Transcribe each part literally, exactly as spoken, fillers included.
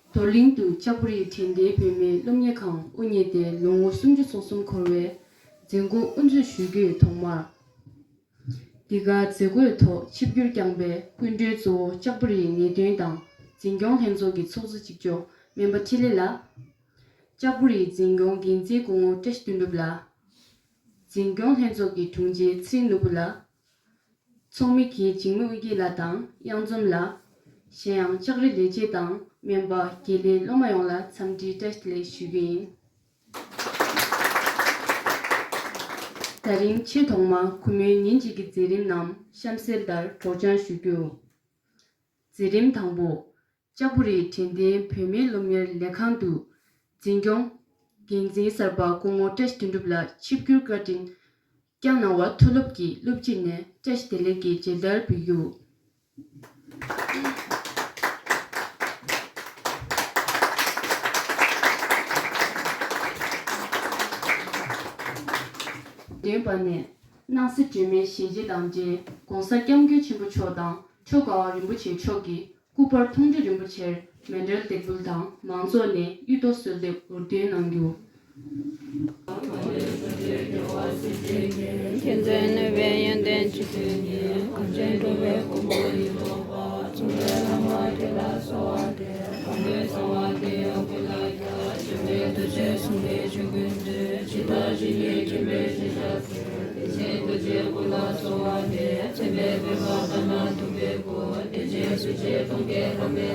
རྡོར་གླིང་དུ་ལྕགས་པོ་རིའི་དྲན་རྟེན་བུད་མེད་སློབ་གཉེར་ཁང་དབུ་བརྙེས་ཏེ་ལོ་ངོ་སུམ་ཅུ་སོ་གསུམ་འཁོར་བའི་མཛད་སྒོ་དབུ་འཛུགས་ཞུ་རྒྱུའི་ཐོག་མར། འདི་ག་མཛད་སྒོའི་ཐོག་ཆིབས་བསྒྱུར་བསྐྱངས་པའི་སྐུ་མགྲོན་གཙོ་བོ་ལྕགས་པོ་རིའི་ངེས་སྟོན་དང་འཛིན་སྐྱོང་ལྷན་ཚོགས་ཀྱི་ཚོགས་གཙོ་གཅིག་ལྕོགས་སྨན་པ་འཕྲིན་ལས་ལགས། ལྕགས་པོ་རིའི་འཛིན་སྐྱོང་འགན་འཛིན་སྐུ་ངོ་བཀྲ་ཤིས་དོན་གྲུབ་ལགས། འཛིན་སྐྱོང་ལྷན་ཚོགས་ཀྱི་དྲུང་ཆེ་ཚེ་རིང་ནོར་བུ་ལགས། ཚོགས་མི་གིས་འཇིགས་མེད་དབུ་སྐྱིད་ལགས་དང་གཡང་འཛོམས་ལགས། གཞན་ཡང་ལྕགས་རི་ལས་བྱེད་དང་སྨན་པ་དགེ་ལས་སློབ་མ་ཡོངས་ལ་འཚམས་འདྲི་བཀྲ་ཤིས་བདེ་ལེགས་ཞུ་རྒྱུ་ཡིན། ད་རིང་ཆེས་ཐོག་མར་གུས་མོའི་ཉིན་གཅིག་གི་མཛད་རིམ་རྣམས་གཤམ་གསལ་ལྟར་སྒྲོག་སྦྱང་ཞུ་རྒྱུ། མཛད་རིམ་དང་པོ། ལྕགས་པོ་རིའི་དྲན་རྟེན་བུད་མེད་སློབ་གཉེར་ལས་ཁང་དུ་འཛིན་སྐྱོང་འགན་འཛིན་གསར་པ་སྐུ་ངོ་བཀྲ་ཤིས་དོན་གྲུབ་ལགས་ཆིབས་བསྒྱུར་བཀའ་དྲིན་བསྐྱངས་གནང་བར་མཐོ་སློབ་ཀྱི་སློབ་སྤྱི་ནས་བཀྲ་ཤིས་བདེ་ལེགས་ཀྱི་མཇལ་དར་འབུལ་རྒྱུ། འདོན་པ་ནས། སྣང་སྲིད་སྒྲོན་མེའི་ཞལ་ལྕེ་དང་འབྲེལ་༸གོང་ས་༸སྐྱབས་མགོན་ཆེན་པོ་མཆོག་དང་ཁྲོ་དགའ་བ་རིན་པོ་ཆེ་མཆོག་གིས་སྐུ་པར་མཐོང་གྲོལ་རིན་པོ་ཆེར་མཎྜལ་འདེགས་འབུལ་དང་མང་ཚོགས་ནས་གཡུ་ཐོག་གསོལ་འདེབས་འུར་འདོན་གནང་རྒྱུ། མཁྱེན་བརྩེ་ནུས་པའི་ཡོན་ཏན་གྱི་མཐུ་ནི་གངས་ཅན་འགྲོ་བའི་མགོན་པོ་ཡི་ཐོག་པ་གཙུག་ལག་སློབ་མ་ཁྱེད་ལ་གསོལ་བ་འདེབས། གོང་འཕེལ་གསང་བ་དེ་ཡང་ཀུན་ལ་ཁྱབ། འཇམ་དཔལ་རྡོ་རྗེ་གསུང་གི་ཆོས་ཀུན་འདུས། ཇི་ལྟར་ཇི་སྙེད་མཁྱེན་པའི་བཞིན་གཤེགས་སུ། དེ་བཞིན་རྡོ་རྗེའི་སྐུ་ལ་གསོལ་བ་འདེབས། མཁྱེན་པའི་བསྟན་པ་དར་ནག་གདུག་པའི་སྐུ། དེ་བཞིན་གསུང་གཅིག་གདོང་བརྒྱད་ལྷ་མོའི་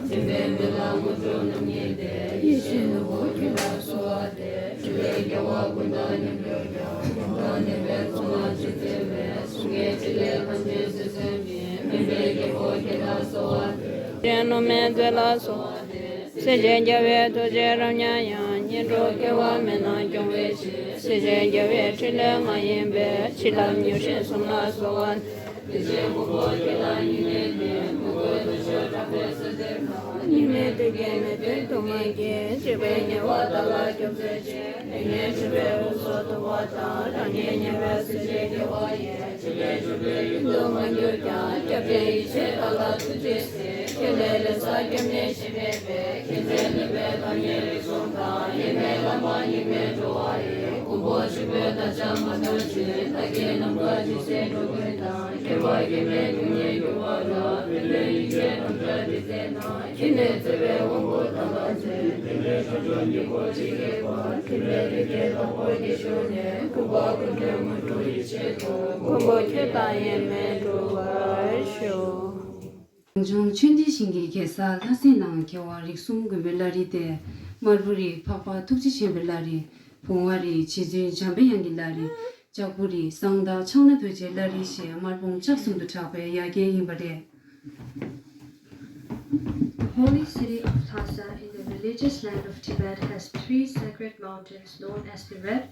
དབང་། མཁྱེན་པའི་མོད་ལ་དངོས་གྲུབ་རྣམ་གཉིས་ལྡན། ཡེ་ཤེས་ནོར་བུ་ཁྱེད་ལ་གསོལ་བ་འདེབས། ཞི་བའི་རྒྱལ་བ་ཀུན་བདག་མཉམ་གྱུར་ཀྱང་། ཀུན་བདག་ནུས་པའི་ཚོགས་ལ་ཅི་བརྩོན་པའི། གཟུགས་བརྙན་འཕྲིན་ལས་ཐམས་ཅད་བསོད་ཚད་མེད། སྨན་པའི་རྒྱལ་པོ་ཁྱེད་ལ་གསོལ་བ་འདེབས། སྤྱན་ནོར་མའི་མཛོད་ལ་གསོལ་བ་འདེབས། སྲས་བཅས་རྒྱལ་བའི་ཐུགས་རྗེས་རབ་མྱངས་ཡང་། ངན་འགྲོ་སྐྱེ་བ་མེད་ན་སྐྱོང་བའི་ཕྱིར། སྲས་བཅས་རྒྱལ་བའི་ཕྲིན་ལས་ང་ཡིན་པས། བྱིན་རླབས་མྱུར་ཞིང་གསུམ་ལ་གསོལ་བ་འདེབས། དེ་བཞིན་མགོན་པོ་ཁྱེད་ལ་སྙིང་ནས་འདུད། མོས་གུས་ཐུགས་མཆོག་གྲགས་པའི་གསོལ་འདེབས་ལ། སྙིགས་མའི་དུས་ཀྱི་མི་མཐུན་དུག་ལྔ་གིས། བྱིས་པའི་ཉེ་བ་དག་ལ་སྐྱོབ་མཛད་ཅིང་། ལས་ངན་འཁྲུལ་པའི་དབུགས་སོགས་དུལ་བ་དང་། རང་ཉིད་ཉེ་བའི་སྲས་བཅས་དགེ་བ་ཡིས། བྱིས་པའི་སྤྱོད་པའི་ཡུལ་དུ་མ་གྱུར་ཀྱང་། སྐྱབས་དེ་ཡི་ཆེད་བདག་ལ་ཐུགས་རྗེས་གཟིགས། ཁྱེད་ལས་ལས་སུ་སྐྱབས་གནས་ཞིག་མེད་པས། མཁྱེན་བརྩེ་ནུས་པའི་བདག་ཉིད་རིགས་གསུམ་དང་། ཡེངས་མེད་བླ་མ་རྙིང་མའི་འགྲོ་བ་ཡི། མགོན་པོ་ཆེན་པོའི་བདག་ཅག་མ་ནོར་ཅིག་བདག་བསྐྱེད་རྣམ་དཀར་འཇིགས་སེལ་འགྲོ་ཀུན་དང་། ཁྱད་པར་སྐྱེ་མེད་སྡུག་བསྔལ་གྱུར་པ་ལ། ཕན་ཕན་ཡིད་ཆེས་དམ་བཅའ་འདི་མཛད་ན། ཁྱེད་ནས་བརྩེ་བའི་དབང་པོ་ཐམས་ཅད་ཀྱིས། ཕན་ཕན་ཕྱོགས་སྐྱོང་སྙིང་པོ་ཅི་སྐྱེས་པ། མཁྱེན་པའི་ཐུགས་བསྐྱེད་དང་པོ་གི་ཤུགས་ནས། ཀུན་པ་ཀུན་ཁྱོད་མོས་གྲོགས་ཡིད་ཆེས་དང་། མགོན་པོ་ཁྱོད་དང་ཡེངས་མེད་སྒྲུབ་པར་ཤོག། གངས་ལྗོངས་ཆོས་ལྡན་ཞིང་གི་རྒྱལ་ས་ལྷ་སའི་ནང་རྒྱལ་བ་རིགས་གསུམ་མགོན་པོའི་བླ་རི་སྟེ། དམར་པོ་རི་འཕགས་པ་ཐུགས་རྗེ་ཆེན་པོའི་བླ་རི། བུང་བ་རི་རྗེ་བཙུན་འཇམ་པའི་དབྱངས་ཀྱི་བླ་རི། ལྕགས་པོ་རི་གསང་བདག་ཕྱག་ན་རྡོ་རྗེའི་བླ་རི་ཞེས་དམར་སྤུངས་ལྕགས་གསུམ་དུ་གྲགས་པའི་ཡ་གྱལ་ཡིན་པ་རེད། The holy city of Lhasa in the religious land of Tibet has three sacred mountains known as the Red,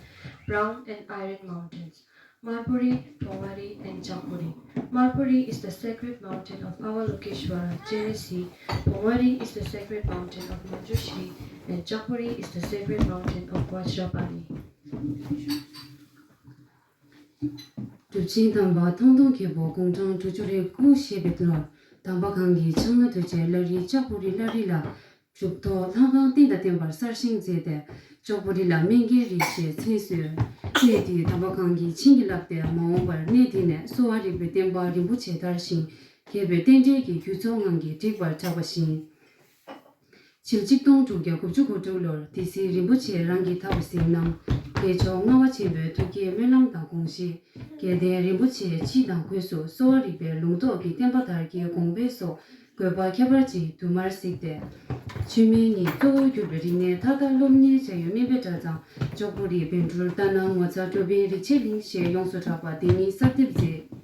Brown and Iron Mountains. Marpuri, Pongwari and Chakpuri. Marpuri is the sacred mountain of Avalokiteshvara, Jenesi. Pongwari is the sacred mountain of Manjushri and Chakpuri is the sacred mountain of Vajrapani. གྲུབ་ཆེན་དམ་པ་ཐང་སྟོང་རྒྱལ་པོ་དགུང་གྲངས་དྲུག་ཅུ་རེ་དགུ་བཞེས་པའི་ལོར་དམ་པ་གང་གི་ཕྱག་ན་རྡོ་རྗེའི་བླ་རི་ལྕགས་པོ་རི་བླ་རི་ལ་གྲུབ་ཐོབ་ལྷ་ཁང་རྟེན་དང་བརྟེན་པར་གསར་བཞེངས་མཛད་དེ་ལྕགས་པོ་རི་ལ་སྨན་གྱི་རི་ཞེས་མཚན་གསོལ། གནས་འདིར་དམ་པ་གང་གིས་བྱིན་གྱིས་བརླབས་ཏེ་མ་འོངས་པར་གནས་འདི་ནས་གསོ་བ་རིག་པའི་བསྟན་པ་རིན་པོ་ཆེ་དར་ཞིང་རྒྱས་པའི་རྟེན་འབྲེལ་གྱི་རྒྱུ་ཚོགས་ངང་གིས་འགྲིག་པར་གྲགས་པ་བཞིན། ཕྱི་ལོ་ཆིག་སྟོང་དྲུག་བརྒྱ་དགུ་བཅུ་གོ་དྲུག་ལོར་སྡེ་སྲིད་རིན་པོ་ཆེ་རང་གིས་ཐག་པ་གཟིགས་གནང་། དགེ་མཆོག་ལྔ་པ་ཆེན་པོའི་ཐུགས་བསྐྱེད་སྨོན་ལམ་དང་དགོངས་བཞེད། རྒྱལ་བསྟན་རིན་པོ་ཆེ་སྤྱི་དང་སྒོས་སུ་གསོ་བ་རིག་པའི་ལུང་རྟོགས་ཀྱི་བསྟན་པ་དར་རྒྱས་གོང་འཕེལ་སོགས་བཀོད་པ་ཁྱད་པར་ཅན་དུ་མར་གཟིགས་ཏེ། ཆོས་མིན་ཉིད་གཙོ་བོར་གྱུར་པའི་རིག་གནས་མཐའ་དག་སློབ་གཉེར་བྱ་ཡུལ་སྨན་པའི་གྲྭ་ཚང་ལྕགས་པོ་རི་བཻ་ཌཱུར་ལྟ་ན་ངོ་མཚར་འགྲོ་བའི་རིག་བྱེད་གླིང་ཞེས་ཡོངས་སུ་གྲགས་པ་དེ་ཉིད་གསར་འདེབས་མཛད།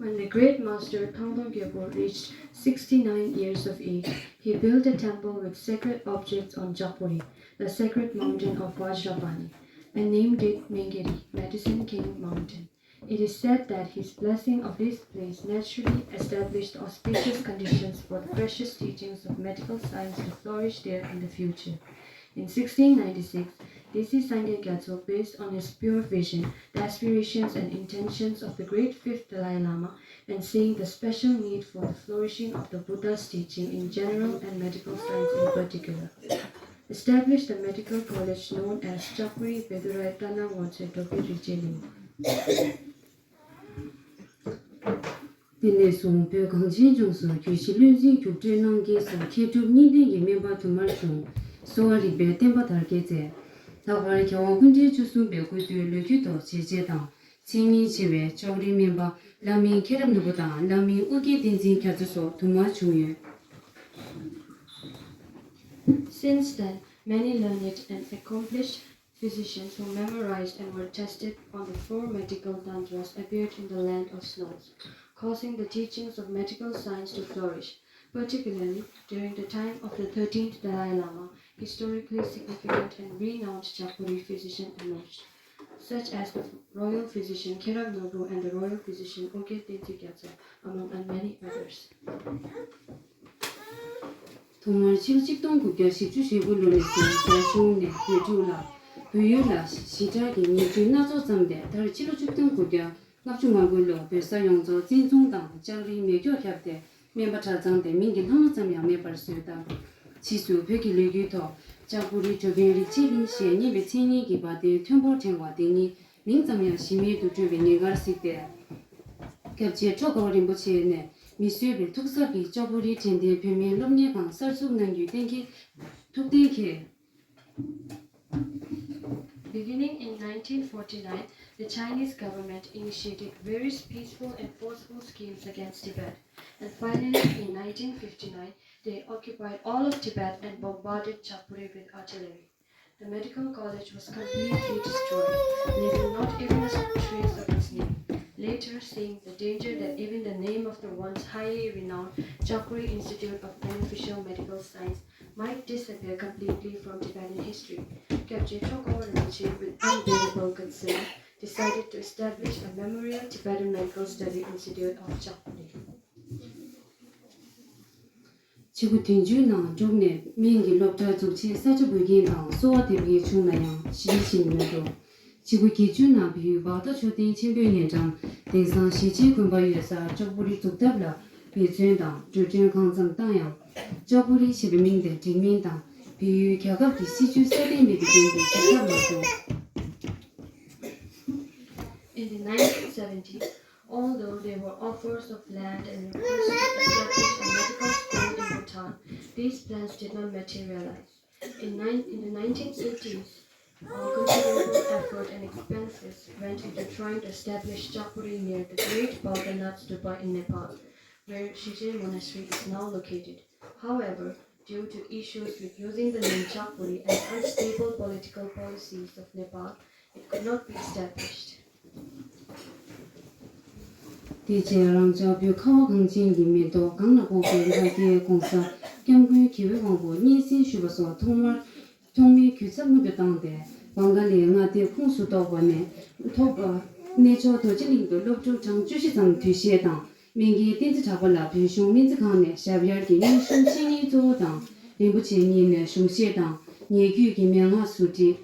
When the great master Thangdong Gyalpo reached sixty-nine years of age, he built a temple with sacred objects on Jakpuri, the sacred mountain of Vajrapani, and named it Mengeri, Medicine King Mountain. It is said that his blessing of this place naturally established auspicious conditions for the precious teachings of medical science to flourish there in the future. In sixteen ninety-six, Desi Sangye Gyatso, based on his pure vision, the aspirations and intentions of the great fifth Dalai Lama, and seeing the special need for the flourishing of the Buddha's teaching in general and medical science in particular, established the medical college known as Chakpuri Bedurai Tana Ngotse Dopi Richeling. དེ་ནས་བཟུང་བོད་གངས་ཅན་ལྗོངས་སུ་རྒྱུད་བཞི་བློ་འཛིན་རྒྱུགས་སྤྲོད་གནང་མཁན་སོགས་མཁས་གྲུབ་གཉིས་ལྡན་གྱི་སྨན་པ་དུ་མར་བྱུང་། གསོ་བ་རིག་པའི་བསྟན་པ་དར་རྒྱས་མཛད། ལྷག་པར་རྒྱལ་དབང་སྐུ་ཕྲེང་བཅུ་གསུམ་པའི་སྐུ་ཚེའི་ལོ་རྒྱུས་ཐོག་བྱས་རྗེས་དང་མཚན་སྙན་ཆེ་བའི་ལྕོག་རིའི་སྨན་པ་བླ་སྨན་མཁྱེན་རབ་ནོར་བུ་དང་བླ་སྨན་ཨོ་རྒྱན་བསྟན་འཛིན་རྒྱ་མཚོ་སོགས་དུ་མར་བྱུང་ཡོད། Since then, many learned and accomplished physicians who memorized and were tested on the four medical tantras appeared in the land of snows, causing the teachings of medical science to flourish. Particularly during the time of the thirteenth Dalai Lama, historically significant and renowned Chakpuri physician emerged, such as the royal physician Kherab Nobu and the royal physician Oke Tenzin Gyatso, among many others. ཐོག་མར་ཕྱི་ལོ་ཆིག་སྟོང་དགུ་བརྒྱ་བཞི་བཅུ་ཞེ་དགུ་ལོ་ནས་བཟུང་རྒྱ་གཞུང་ནས་བོད་ཕྲུག་ལ་བོད་ཡུལ་ལ་ཞི་དྲག་གི་ཉེས་སྤྱོད་སྣ་ཚོགས་བརྩམས་ཏེ། མཐར་ཕྱི་ལོ་ཆིག་སྟོང་དགུ་བརྒྱ་ལྔ་བཅུ་ང་དགུ་ལོ་བོད་ས་ཡོངས་རྫོགས་བཙན་བཟུང་དང་ལྕགས་རིའི་མེ་སྒྱོགས་བརྒྱབ་སྟེ་སྨན་པ་གྲྭ་ཚང་དེ་མིང་གི་ལྷ་མོ་ཙམ་ཡང་མེད་པར་བཟོས་དང་། ཕྱིས་སུ་བོད་ཀྱི་ལོ་རྒྱུས་ཐོག་ལྕགས་པོ་རི་འགྲོ་མགོན་རིག་བྱེད་གླིང་ཞེས་སྙན་པའི་མཚན་སྙན་གྱི་བ་དན་མཐོན་པོར་བསྒྲེངས་པ་དེ་ཉིད་མིང་ཙམ་ཡང་གཞི་མེད་དུ་འགྲོ་བའི་ཉེན་ཁར་གཟིགས་ཏེ། སྐྱབས་རྗེ་ཁྲོ་དགའ་བ་རིན་པོ་ཆེ་ནས་མི་བཟོད་པའི་ཐུགས་གཟབ་ཀྱིས་ལྕགས་པོ་རིའི་དྲན་རྟེན་བོད་སྨན་སློབ་གཉེར་ཁང་གསར་འཛུགས་གནང་རྒྱུའི་གཏན་འཁེལ་ཐུགས་གཏན་འཁེལ། Beginning in nineteen forty-nine, the Chinese government initiated various peaceful and forceful schemes against Tibet, and finally, in nineteen fifty-nine, they occupied all of Tibet and bombarded Chakpuri with artillery. The medical college was completely destroyed, leaving not even a trace of its name. Later, seeing the danger that even the name of the once highly renowned Chakpuri Institute of Beneficial Medical Science might disappear completely from Tibetan history, Kyabje Chogo Rinpoche, with unbearable concern, decided to establish a memorial Tibetan Medical Study Institute of Chakpuri. ཕྱི་ལོ་བདུན་ཅུའི་ནང་འབྲུག་ནས་སྨན་གྱི་སློབ་གྲྭ་འཛུགས་ཆེད་ས་ཆ་དགོས་མཁན་དང་གསོལ་བ་འདེབས་མཁན་བྱུང་ན་ཡང་གཞི་བཞིན་མི་འགྲོ། ཕྱི་ལོ་བརྒྱད་ཅུའི་ནང་བལ་ཡུལ་བྷག་ཏ་མཆོད་རྟེན་ཆེན་པོའི་ཉེ་འགྲམ་དེང་སང་ཞེ་ཆེན་དགོན་པ་ཡོད་སར་ལྕགས་པོ་རི་འཛུགས་ཐབས་ལ་འབད་བརྩོན་དང་འགྲོ་གྲོན་གང་འཚམ་བཏང་ཡང་། ལྕགས་པོ་རི་ཞེས་པའི་མིང་དེ་འགྲིག་མིན་དང་བལ་ཡུལ་རྒྱལ་ཁབ་ཀྱི་སྲིད་ཇུས་སྲ་བརྟན་མེད་པའི་རྐྱེན་གྱིས་འཛུགས་ཐབས་མ་བྱུང་། In the nineteen seventies, although there were offers of land and requests to establish a medical school in Bhutan, these plans did not materialize. In, nine, in the nineteen eighties, uh, considerable effort and expenses went into trying to establish Chakpuri near the great Balkanath Stupa in Nepal, where Shije Monastery is now located. However, due to issues with using the name Chakpuri and unstable political policies of Nepal, it could not be established. དེ་རྗེས་རང་ཅག་བོད་ཁ་བ་གངས་ཅན་གྱི་མེ་ཏོག་གངས་ལ་ཕོག་པའི་ལྷ་སྐལ་༸གོང་ས་༸སྐྱབས་མགོན་རྒྱལ་བའི་དབང་པོ་སྙན་སེང་ཞུས་པ་སོགས་ཐོག་མར་ཐོག་མའི་གུས་ཚབ་སྔོན་དུ་བཏང་སྟེ་བང་ག་ལའི་མངའ་སྡེ་ཁོངས་སུ་གཏོགས་པ་ནས་ཐོབ་པ། གནས་མཆོག་རྡོ་རྗེ་གླིང་དུ་སློབ་ཕྲུག་གྲངས་བཅུ་བཞི་ཙམ་དུས་ཆེན་དང་སྨན་རྒྱལ་བསྟན་འཛིན་གྲགས་པ་ལ་བོད་གཞུང་སྨན་རྩིས་ཁང་ནས་ཞབས་གཡར་གྱི་སྙན་ཞུ་ཆེད་གཉེར་གཙོ་བོ་དང་རིན་པོ་ཆེ་གཉིས་ནས་གཞུང་བཞེས་དང་ཉེ་བརྒྱུད་ཀྱི་མན་ངག་ཟུར་ཁྲིད།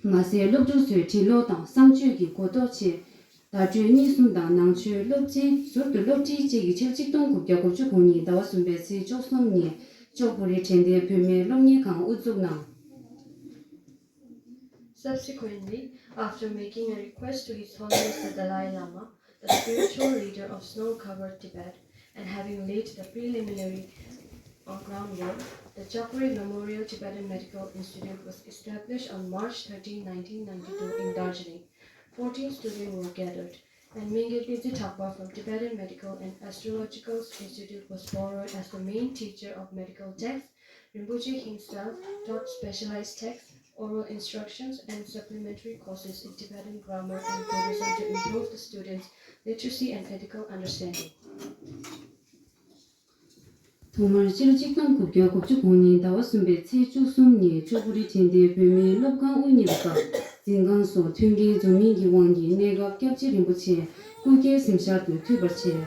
མ་ཟད་སློབ་ཕྲུག་ཚོའི་འབྲི་ཀློག་དང་བསམ་སྤྱོད་ཀྱི་གོ་རྟོགས་ཆེད་བརྡ་སྤྲོད་གཉིས་གསུམ་དང་ནང་ཆོས་སློབ་ཚན་ཟུར་དུ་སློབ་ཁྲིད་བཅས་ཀྱི་ཕྱི་ལོ་ཆིག་སྟོང་དགུ་བརྒྱ་དགུ་བཅུ་གོ་གཉིས་ཟླ་བ་གསུམ་པའི་ཚེས་བཅུ་གསུམ་ཉིན་ལྕགས་པོ་རི་དྲན་རྟེན་བོད་སྨན་སློབ་གཉེར་ཁང་དབུ་འཛུགས་གནང་། Subsequently, after making a request to His Holiness the Dalai Lama, the spiritual leader of snow-covered Tibet, and having laid the preliminary, uh, groundwork, the Chakpuri Memorial Tibetan Medical Institute was established on March thirteenth, nineteen ninety-two in Darjeeling. Fourteen students were gathered, and Mingyur Tenzin Trakpa from Tibetan Medical and Astrological Institute was borrowed as the main teacher of medical texts. Rinpoche himself taught specialized texts, oral instructions, and supplementary courses in Tibetan grammar and Buddhism to improve the students' literacy and ethical understanding. ཐོག་མར་ཕྱི་ལོ་ཆིག་སྟོང་དགུ་བརྒྱ་དགུ་བཅུ་གོ་གཉིས་ཟླ་བ་གསུམ་པའི་ཚེས་བཅུ་གསུམ་ཉིན་ལྕགས་པོ་རི་དྲན་རྟེན་བོད་སྨན་སློབ་ཁང་དབུ་བརྙེས་པ་སྐབས་འཛིན་ཁང་སོགས་མཐུན་རྐྱེན་འཛོམས་མིན་གྱི་དབང་གིས་གནས་སྐབས་སྐྱབས་རྗེ་རིན་པོ་ཆེ་སྐུ་སྒེར་གཟིམ་ཤག་ཏུ་ཐུག་པར་བྱས།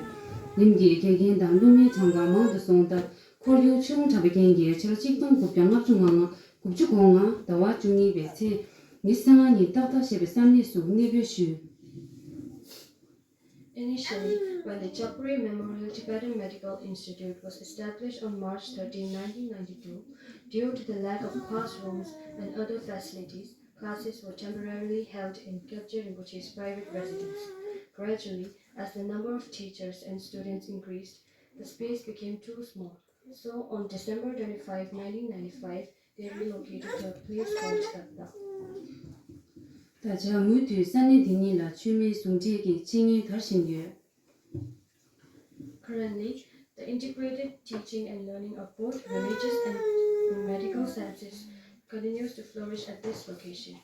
རིམ་གྱིས་དགེ་རྒན་དང་སློབ་མའི་གྲངས་ཀ་མང་དུ་སོང་སྟབས་ཁོར་ཡུག་ཆུང་དྲགས་པའི་རྐྱེན་གྱིས་ཕྱི་ལོ་ཆིག་སྟོང་དགུ་བརྒྱ་ལྔ་བཅུ་ང་ལྔ་ དགུ་བཅུ་གོ་ལྔ་ཟླ་བ་བཅུ་གཉིས་པའི་ཚེས་ཉི་ཤུ་རྩ་ལྔ་ཉིན་ཏག་ཏག་ཞེས་པའི་ས་གནས་སུ་གནས་སྤོས་ཞུས། Initially, when the Chakri Memorial Tibetan Medical Institute was established on March thirteen, nineteen ninety-two, due to the lack of classrooms and other facilities, classes were temporarily held in Gyabje Rinpoche's private residence. Gradually, as the number of teachers and students increased, the space became too small. So, on December twenty-five, nineteen ninety-five, they relocated to a place called Tatta. ད་ཆ་མུ་མཐུད་ས་གནས་འདི་ཉིད་ལ་མཆོད་མེ་ཟུང་འབྲེལ་གྱི་ཆེད་གཉེར་དར་བཞིན་ཡོད། Currently, the integrated teaching and learning of both religious and medical sciences continues to flourish at this location.